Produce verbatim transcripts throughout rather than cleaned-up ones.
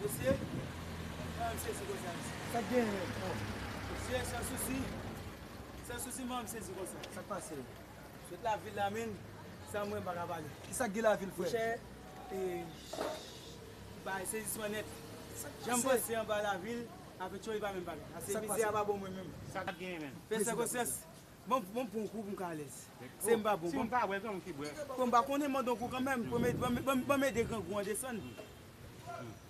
Mesye, mwen menm sezi konsa, mesye. Sa k genyen? Mesye, san sousi. San sousi, mwen menm sezi konsa. Sa k pase? Sot lavil la, menm, san mwen, m pa ka pale. Kisa k gen lavil, frè? Monchè, e, bay sezisman nèt. Sa k pase? Jan m panse anba lavil, avèk yo, e pa menm bagay. Ase mizè a pa bon mwen menm. Sa k genyen menm? Fè sèkonstans. Bon, bon, pran yon kou pou m ka alèz. Se m pa bon. Si m pa bwè, kòman ki bwè? Bon, m pa konnen, mande yon kou kanmenm. Ban m, ban m, ban m, ban m ede grangou an desann.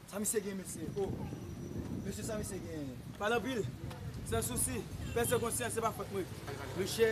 Sa misye gen, mesye? Oh. Mesye, sa misye gen? Pale anpil. San sousi. Pèse konsyans, se pa fòt mwen. Monchè.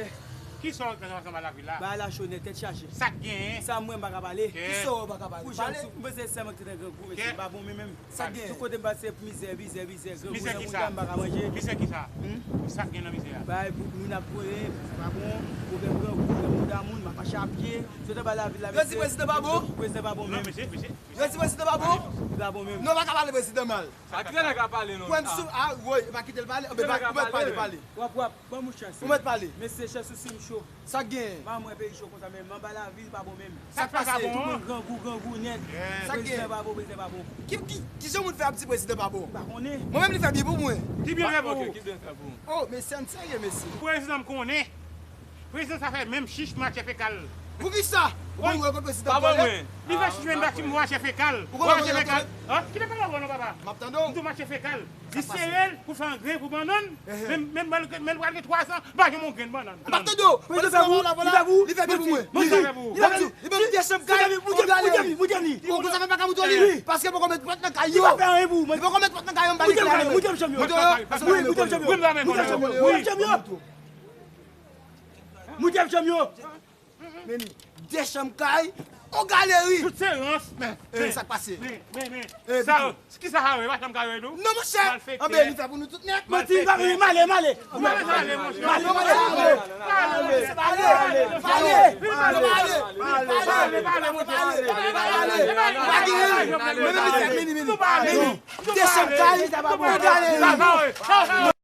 Kisa w fè ansanm a lavi la? Bagay la cho nèt, tèt chaje. Sa k genyen? Sa mwen, m pa ka pale. Kisa w pa ka pale? Pou jan m sou, mwen se sèlman ki te nan grangou, mesye, m pa bon, men menm. Sa k gen? Tout kote m pase, mizè, mizè, mizè, grangou, mizè nan kisa? Mouda, m pa ka manje. Mizè kisa? Hmm? Sa k gen nan mizè a? Bay, pou moun ap voye, se pa bon, pwoblèm grangou, pwoblèm mouda moun, m ap mache a pye, sot anba lavil la, mesye. Yo di prezidan pa bon? Prezidan pa bon menm. Non, mesye, mesye. Yo di prezidan pa bon? Li pa bon menm. Non, pa ka pale prezidan mal. Sa k pase? Ak lè nèg la pale non. Pwen sou, ah, woy, pa kite l pale. Anben, ou mèt pale, pale. W ap, w ap, ban m yon chans. Ou mèt pale. Mesye, chans sou si m cho. Sa k gen? Pa mwen peyi cho konsa, men m anba lavil pa bon menm. Sa k pase? Tout moun grangou, grangou nèt. Sa k gen? Prezidan pa bon, prezidan pa bon. Ki, ki, ki jan moun fè ap di prezidan pa bon? M pa konnen. Mwen menm li fè byen pou mwen. Ki byen fè pou ou? Ok, ki byen fè pou ou? Oh, mesye, n serye, mesye. Prezidan m konnen. Prezidan sa fè menm chich machè fekal. Poukisa? Ou konn wè kont prezidan pa bon mwen. Li fè chich menm bati machè fekal. Ou konn wè kont fekal? Hein? Kite pale avè w non, papa. M ap tande w. M di w machè fekal. Li sere l pou fè angren pou bannann. Menm, menm, menm, menm pral gen twa zan, pa janm yon grenn bannann. M ap tande w. Prezidan fè pou ou, li fè pou ou, li fè byen pou mwen. Manti, manti. Li ban m, li ban m de chanm kay, yon galeri. Ou konn sa fè m pa ka moute li? Paske poko met pòt nan kay yo. Li pa fè anyen pou ou. Li poko met pòt nan kay yo, m pa deklare. Moute yo, paske m pa deklare. Moute yo, paske m pa deklare. Moute yo, moute yo. Moute yo, moute yo. Men de chanm kay, yon galeri. Tout se rans, men. Eh, sa k pase? Men, men, men. Eh, sa, ki sa a wè? Pa janm ka wè nou. Non, monchè. Malfektè. Anben, li fè pou nou tout nèt. Manti, pa vini, m ale, m ale. Ou pa bezwen ale, monchè. M ale, m ale, m ale. M ale, m ale, m ale. M ale, m ale, monchè. M ale. Pa gen anyen. Men, men, men, men, men, men. De chanm kay, yon galeri.